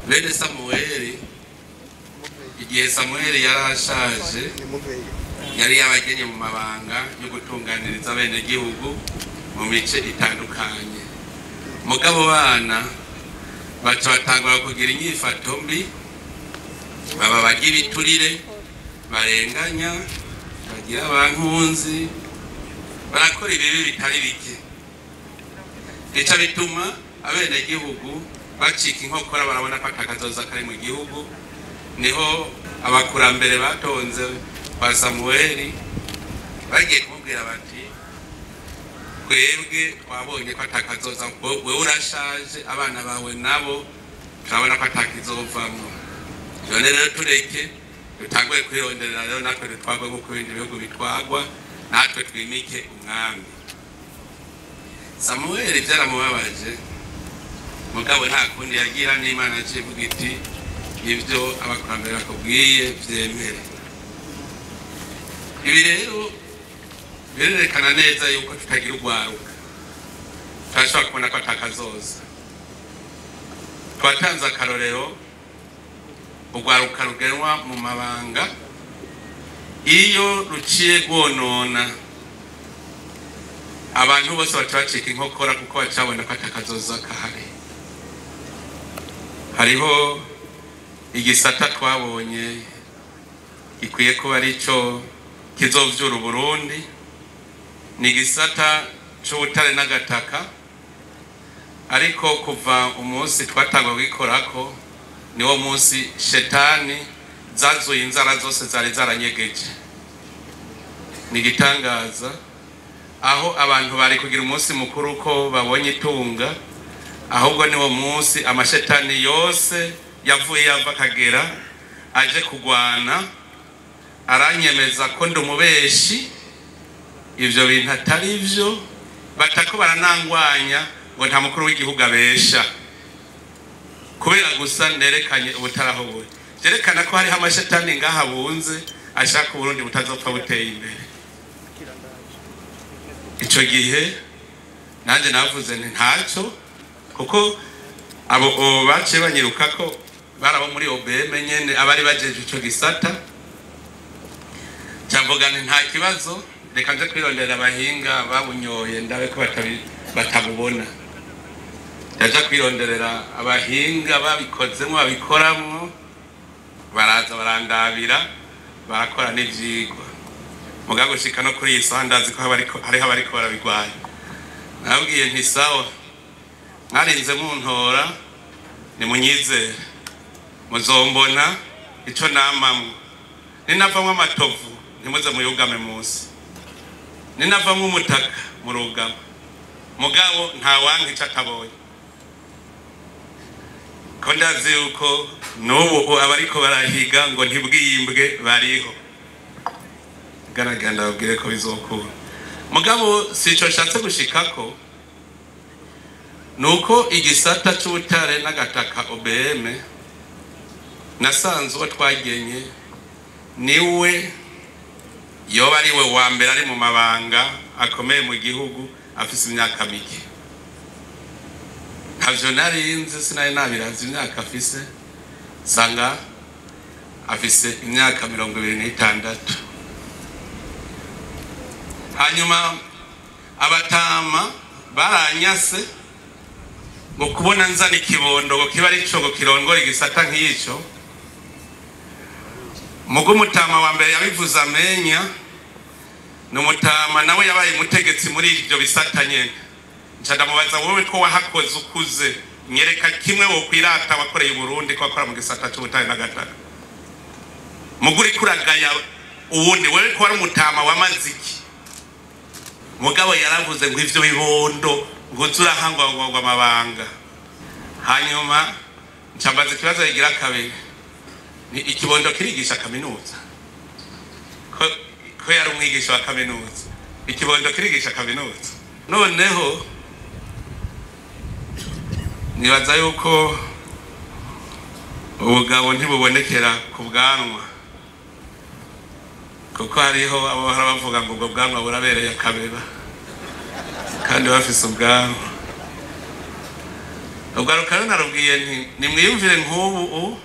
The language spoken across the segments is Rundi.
Bene Samuweli, igihe Samuweli yari ashaje, yari yabagenye mu mabanga yo gutunganiriza abenegihugu mu mice itandukanye. Mugabo bana baca batangura kugira inyifato mbi, baba bagira ibiturire, barenganya, bagira abankunzi, barakora ibibi bitari bike. Bica bituma abenegihugu bacika inkokora, barabona ko atakazoza kari mu gihugu. Niho abakurambere batonze kwa Samuweli bagiye kumubwira bati twebwe twabonye ko atakazoza, wewe urashaje, abana bawe nabo turabona ko atakizovamwo. None rero tureke dutangure kwironderera rero natwe dutwagwe nk'uko ibindi bihugu bitwagwa, natwe twimike umwami. Samuweli byaramubabaje, mugabo nta kundi yagira, n'Imana yaciye ivuga iti ibyo abakurambere bakubwiye vyemere. Ibi rero birerekana neza yuko tutagira urwaruka, turashobora kubona ko atakazoza. Twatanze akarorero, urwaruka rugenwa mu mabanga iyo ruciye rwonona abantu bose baca bacika inkokora, kuko bacabona ko atakazoza kahari. Hariho igisata twabonye gikwiye kuba arico kizovyura Uburundi, ni igisata c'ubutare n'agataka. Ariko kuva umunsi twatangwa kugikorako, niwo munsi shetani zazuye inzara zose zari zaranyegeje. Ni igitangaza aho abantu bari kugira umunsi mukuru ko babonye itunga, ahubwo niwo munsi amashetani yose yavuye yava akagera aje kugwana, aranyemeza ko ndi umubeshi, ivyo bintu atari vyo, batako baranangwanya ngo nta mukuru w'igihugu abesha, kubera gusa nerekanye ubutaraho buri. Vyerekana ko hariho amashetani ngaha bunze ashaka Uburundi butazopfa buteye imbere. Ico gihe nanje navuze nti ntaco, kuko abo baciye banyirukako barabo muri OBM nyene abari bajeje ico gisata. Cavuga nti nta kibazo, reka nje kwirondera abahinga babunyoye ndabe ko batabubona. Ndaja kwironderera abahinga babikozemo babikoramwo, baraza barandabira, barakora n'ivyigwa. Mugabo gushika no kuri iyi saha ndazi ko hariho abariko barabigwanya. Nababwiye nti sawa, mwarinze muntora, nimunyizere, muzombona ico namamwo. Ninavamwo amatovu ntimuze muyugame munsi, ninavamwo umutaka murugama, mugabo nta wanka ico atabonye. Ko ndazi yuko n'ubu abariko barahiga ngo ntibwiyimbwe bariho, garagara ndababwire ko bizokura. Mugabo sico nshatse gushikako, nuko igisata c'ubutare n'agataka OBM nasanze uwo twagenye niwe yoba ariwe wa mbere ari mu mabanga akomeye mu gihugu, afise imyaka mike. Ntavyo narinzi, sinari nabirazi imyaka afise, sanga afise imyaka 26. Hanyuma abatama baranyase ngo kubona nzana ikibondo ngo kiba arico ngo kirongora igisata nk'ico. Mugo umutama wa mbere yabivuze amenya, ni umutama nawe yabaye umutegetsi muri ivyo bisata nyene. Nca ndamubaza, wowe ko wahakoze ukuze, nyereka kimwe wokwirata wakoreye Burundi ko wakora mu gisata c'ubutare n'agataka. Mugo uriko uragaya uwundi, wewe ko wari umutama wamaze iki? Mugabo yaravuze ngo ivyo bibondo ngo uze urahangwa ngo amabanga. Hanyuma nca mbaza ikibazo kigira kabiri, ni ikibondo kirigisha kaminuza? Ko yari umwigisha wa kaminuza, ikibondo kirigisha kaminuza? Noneho nibaza yuko ubugabo ntibubonekera ku bwanwa, kuko hariho abo bahora bavuga ngo ubwo bwanwa burabereye akabeba, kandi bafise ubwanwa. Urwaruka rero narubwiye nti nimwiyumvire nk'ubu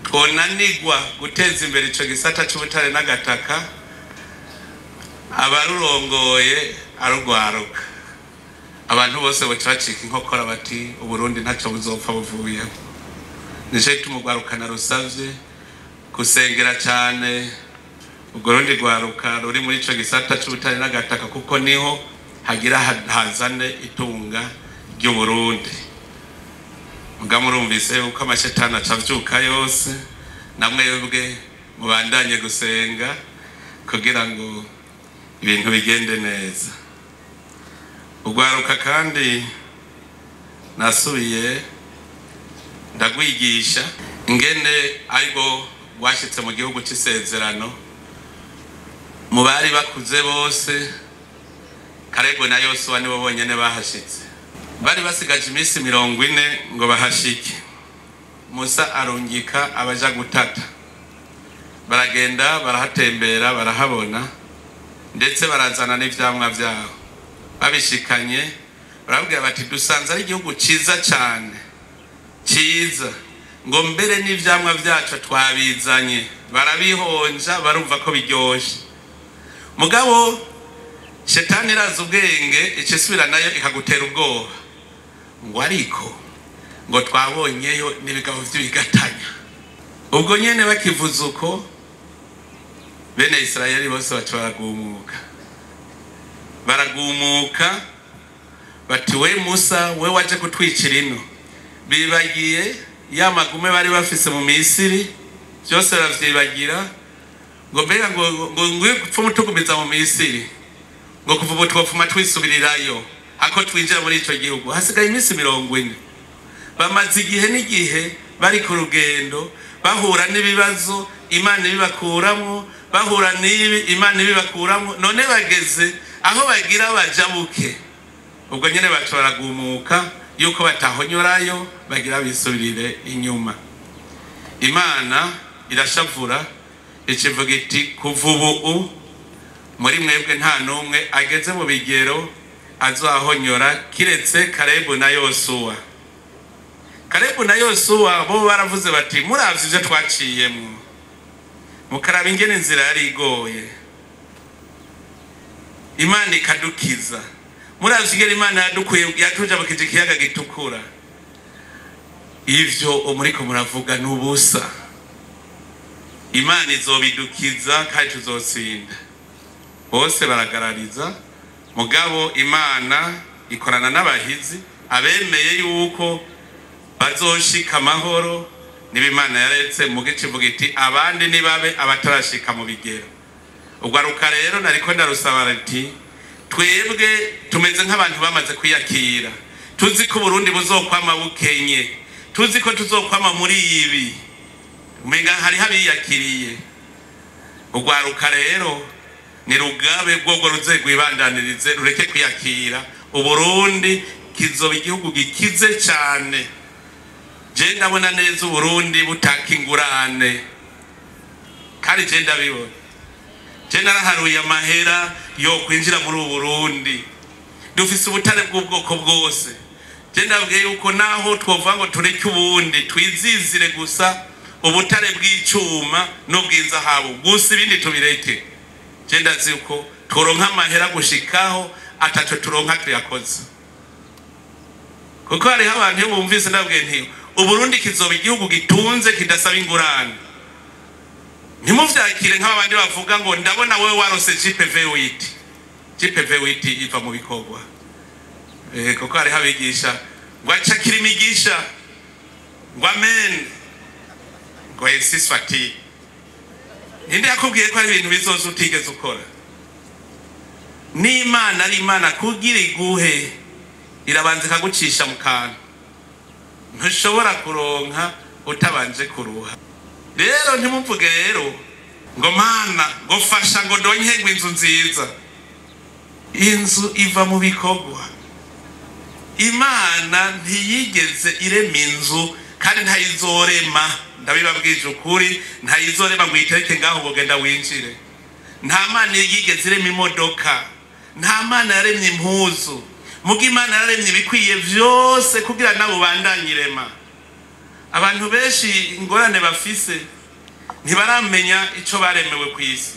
twonanigwa guteza imbere ico gisata c'ubutare n'agataka, abarurongoye arugwaruka, abantu bose boca bacika inkokora bati Uburundi ntacyo buzopfa buvuyemo. Nico gituma urwaruka narusavye gusengera cane urwo rundi rwaruka ruri muri ico gisata c'ubutare n'agataka, kuko niho hagira hazane itunga ry'Uburundi. Muga murumvise yuko amashetani acavyuka yose, namwebwe mubandanye gusenga kugira ngo ibintu bigende neza. Urwaruka kandi nasubiye ndagwigisha ingene ariko rwashitse mu gihugu c'isezerano, mu bari bakuze bose Kalebu na Yosuwa nibo bonyene bahashitse. Bari basigaje iminsi 40 ngo bahashike. Musa arungika abaja gutata, baragenda barahatembera barahabona, ndetse barazana n'ivyamwa vyabo. Babishikanye barabwira bati dusanze ari igihugu ciza cane, ciza, ngo mbere n'ivyamwa vyacu twabizanye. Barabihonja barumva ko biryoshe. Mugabo shetani iraza ubwenge icisubira nayo ikagutera ubwoba, ngo ariko ngo twabonyeyo n'ibigabo vy'ibigatanya. Ubwo nyene bakivuza uko, bene Isirayeli bose baca baragumuka, baragumuka bati we Musa, we waje kutwicira ino. Bibagiye ya magume bari bafise mu Misiri byose baravyibagira, ngo mbega ngo ngwiye gupfa tugumiza mu Misiri, ngo kuva ubu twopfuma twisubirirayo ako twinjira muri ico gihugu. Hasigaye iminsi 40. Bamaze igihe n'igihe bari ku rugendo, bahura n'ibibazo, Imana ibibakuramwo, bahura n'ibi, Imana ibibakuramwo, none bageze aho bagira bajabuke. Ubwo nyene baca baragumuka yuko batahonyorayo, bagira bisubirire inyuma. Imana irashavura ikivuga iti kuva ubu muri mwebwe nta n'umwe ageze mu bigero azohonyora kiretse Kalebu na Yosuwa. Kalebu na Yosuwa bo baravuze bati muravye ivyo twaciyemwo, mukaraba ingene inzira yari igoye, Imana ikadukiza, muravye ingene Imana yadukuye yatujabukije ikiyaga gitukura, ivyo muriko muravuga n'ubusa, Imana izobidukiza kandi tuzotsinda. Bose baragarariza. Mugabo Imana ikorana n'abahizi abemeye yuko bazoshika amahoro. Niba Imana yaretse mu gice ivuga iti abandi nibabe abatarashika mu bigero. Urwaruka rero nariko ndarusaba ati twebwe tumeze nk'abantu bamaze kwiyakira, tuzi ko Burundi buzokwama bukenye, tuzi ko tuzokwama muri ibi, umenga hari habiyakiriye. Urwaruka rero ni rugabe rwogo ruze rwibandanirize rureke kwiyakira. Uburundi kizoba igihugu gikize cyane. Je ndabona neza Uburundi butaka ingurane, kandi je ndabibona. Je naraharuye amahera yo kwinjira muri Uburundi, dufise ubutare bw'ubwoko bwose. Je ndabwiye yuko naho twova ngo tureke ubundi twizizire gusa ubutare bw'icuma n'ubw'inzahabu gusa, ibindi tubireke. Je ndazi yuko turonka amahera gushikaho ataco turonka tuyakoze, kuko hariho abantu iyo bumvise ndabwiye nti Uburundi kizoba igihugu gitunze kidasaba ingurane. Ntimuvyakire nk'abandi bavuga ngo ndabona wewe warose GPV8. GPV8 iva mu bikorwa. Kuko hariho abigisha ngo acakira imigisha, ngo amen, ngo ainsi soit-il. Ninde yakubwiye ko ari ibintu bizoza utigeze ukora? N'Imana ari Imana kugira iguhe irabanza ikagucisha mu kantu. Ntushobora kuronka utabanje kuruha. Rero ntimumvuge rero ngo Mana ngo fasha ngo ndonke ngo inzu nziza. Inzu iva mu bikorwa. Imana ntiyigeze irema inzu kandi ntayizorema, ndabibabwije ukuri, ntayizorema ngo uyitereke ngaho ngo genda winjire. Nta Mana yigeze irema imodoka, nta Mana yaremye impuzu Muga Imana yararemye ibikwiye vyose kugira nawe ubandanye irema. Abantu benshi ingorane bafise, ntibaramenya ico baremewe ku isi.